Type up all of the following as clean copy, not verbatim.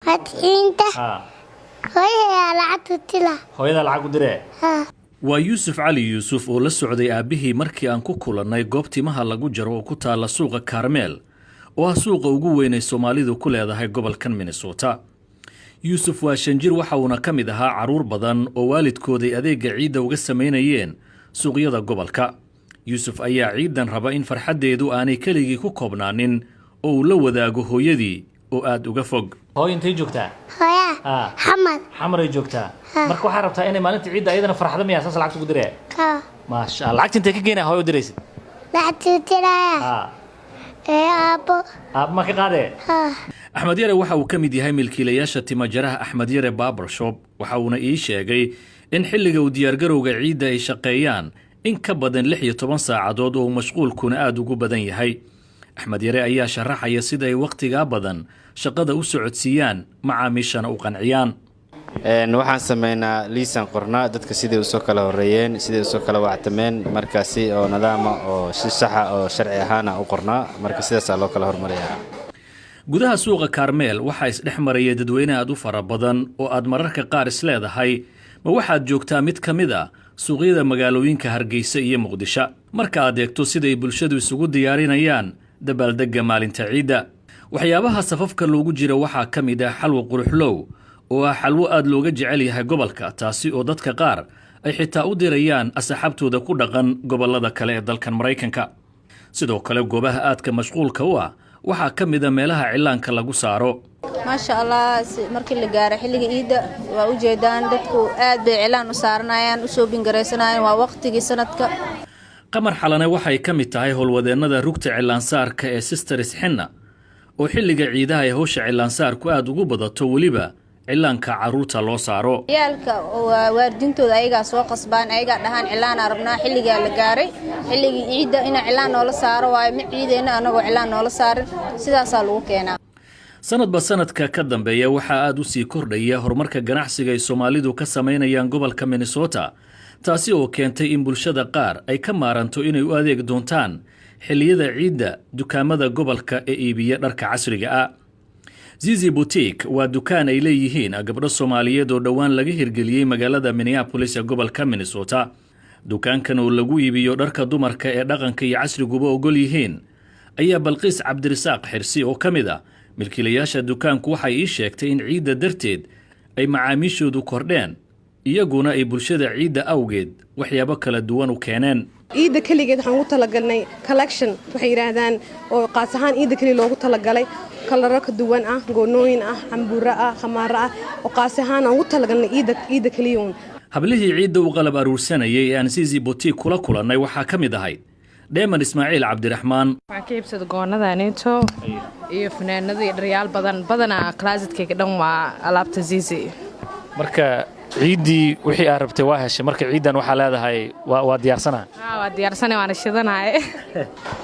Madaxiinta. Hooyadaa lacagta tila. Hooyadaa lacag u diree. Haa. Waa Yuusuf Cali Yuusuf oo la socday aabbihii markii aan ku kulannay goob timaha lagu jaro oo ku taalla suuqa Karmeel, oo ah suuqa ugu weyn ay Soomaalidu ku leedahay gobolkan Minnesota. Yuusuf waa 5 jir, waxa uuna ka mid ahaa carruur badan oo waalidkooday adeegga ciidda uga samaynayeen suuqyada gobolka. Yuusuf ayaa ciidan raba in farxaddeedu aanay keligii ku koobnaanin oo uu la wadaago hooyadii oo aad uga fog. Hooyo intay joogtaa? Hooyaa. Xamar. Xamaray joogtaa. Marka waxaa rabtaa inay maalinta ciidda ayadana farxdo miyaa? Saas lacagta ugu diree? Haa. Maasha Allah. Lacagta intay ka geenaya hooyo u diraysid? Lacagta tilaya. Ee aabbo. Aabba ma ka qaadee? Haa. Axmed Yare waxa uu ka mid yahay milkiilayaasha timajaraha Axmed Yare Barbershop. Waxa uuna ii sheegay in xilliga uu diyaargarowga ciidda ay shaqeeyaan in ka badan 16 saacadood oo uu mashquulkuna aada ugu badan yahay. Axmed Yare ayaa sharaxaya sida ay wakhtigaa badan shaqada u socodsiiyaan, macaamiishana u qanciyaan. Waxaan sameynaa liisaan qornaa dadka siday usoo kala horeeyeen, siday usoo kala wactameen, marka si oo nidaama oo si saxa oo sharci ahaana u qornaa. Marka sidaasaa loo kala hormariyaa. Gudaha suuqa Kaarmeel waxaa isdhex maraya dadweyne aad u fara badan oo aad mararka qaar isleedahay, ma waxaad joogtaa mid ka mid a suuqyada magaalooyinka Hargeysa iyo Muqdisho, marka aad eegto siday bulshadu isugu diyaarinayaan dabaaldegga maalinta ciidda. Waxyaabaha safafka loogu jira waxaa ka mid ah xalwo Quruxlow, oo ah xalwo aad looga jecel yahay gobolka, taasi oo dadka qaar ay xitaa u dirayaan asxaabtooda ku dhaqan gobollada kale ee dalkan Maraykanka. Sidoo kale, goobaha aadka mashquulka u ah waxaa ka mid a meelaha cillaanka lagu saaro. Maasha Allah, markii la gaaro xilliga iidda, waa ujeedaan, dadku aad bay cilaan u saaranayaan, u shopping garaysanayaan. Waa waqtigii sanadka. Qamar Xalane waxay ka mid tahay howlwadeennada rugta cillaansaarka ee Sisters Xinna, oo xilliga ciidaha ay howsha cillaansaarku aada ugu badato, weliba cillaanka carruurta loo saaro. Ciyaalka waalidiintooda ayagaa soo qasbaan, ayagaa dhahaan cilaanaa rabnaa, xilligaa la gaaray, xilligii ciidda ina cilaan noola saaro waayo, ma ciideyna anagoo cilaan noola saarin. Sidaasaa lagu keenaa. Sanadba sanadka ka dambeeya waxaa aada u sii kordhaya horumarka ganacsiga ay Soomaalidu ka samaynayaan gobolka Minnesota, taasi oo keentay in bulshada qaar ay ka maaranto inay u adeeg doontaan xilliyada ciidda dukaamada gobolka ee iibiya dharka casriga ah. Zizi Boutique waa dukaan ay leeyihiin gabdho Soomaaliyeed oo dhowaan laga hirgeliyey magaalada Minneapolis ee gobolka Minnesota. Dukaankan oo lagu iibiyo dharka dumarka ee dhaqanka iyo casriguba ogol yihiin ayaa Balqiis Cabdirasaaq Xirsi, oo ka mid ah milkiilayaasha dukaanku, waxay ii sheegtay in ciidda darteed ay macaamiishoodu kordheen, iyaguna ay bulshada ciidda awgeed waxyaabo kala duwan u keeneen. Ciidda keligeed waxaan ugu talagalnay collection, waxay yidhaahdaan, oo qaas ahaan ciidda keliya loogu talagalay, kalaro ka duwan ah, goonooyin ah, cambuuro ah, khamaaro ah, oo qaas ahaan aan ugu talagalnay ciidda keliya uun. Hablihii ciidda u qalab aruursanayay ee aan Zizi Boutique kula kulannay waxaa ka mid ahayd Dheeman Ismaaciil Cabdiraxmaan. Waxaan ka iibsada goonadaneeto iyo funaanado iyo dharyaal badan. Badanaa closetkayga dhan waa alaabta Zizi. Marka ciiddii wixii aad rabtay waa heshay. Marka ciiddan waxaa leedahay waa diyaarsana? Waa diyaarsana, waana shidanahay.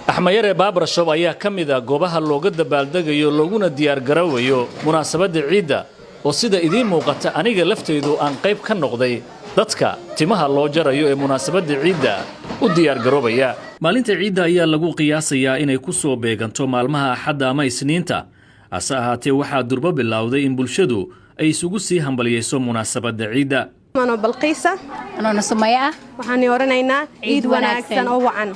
Axmayare Barbershop ayaa ka mid ah goobaha looga dabaaldegayo looguna diyaargaroowayo munaasabadda ciidda, oo sida idiin muuqata aniga laftaydu aan qayb ka noqday dadka timaha loo jarayo ee munaasabadda ciidda u diyaargaroobaya. Maalinta ciidda ayaa lagu qiyaasayaa inay ku soo beeganto maalmaha Axadda ama Isniinta. Hase ahaatee, waxaa durbo bilowday in bulshadu ay isugu sii hambalyayso munaasabadda ciidda. Anoo Balqiisa. Anoona Sumaya ah. Waxaan oranaynaa ciid wanaagsan oo wacan.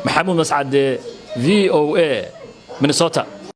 Maxamuud Mascade, VOA, Minnesota.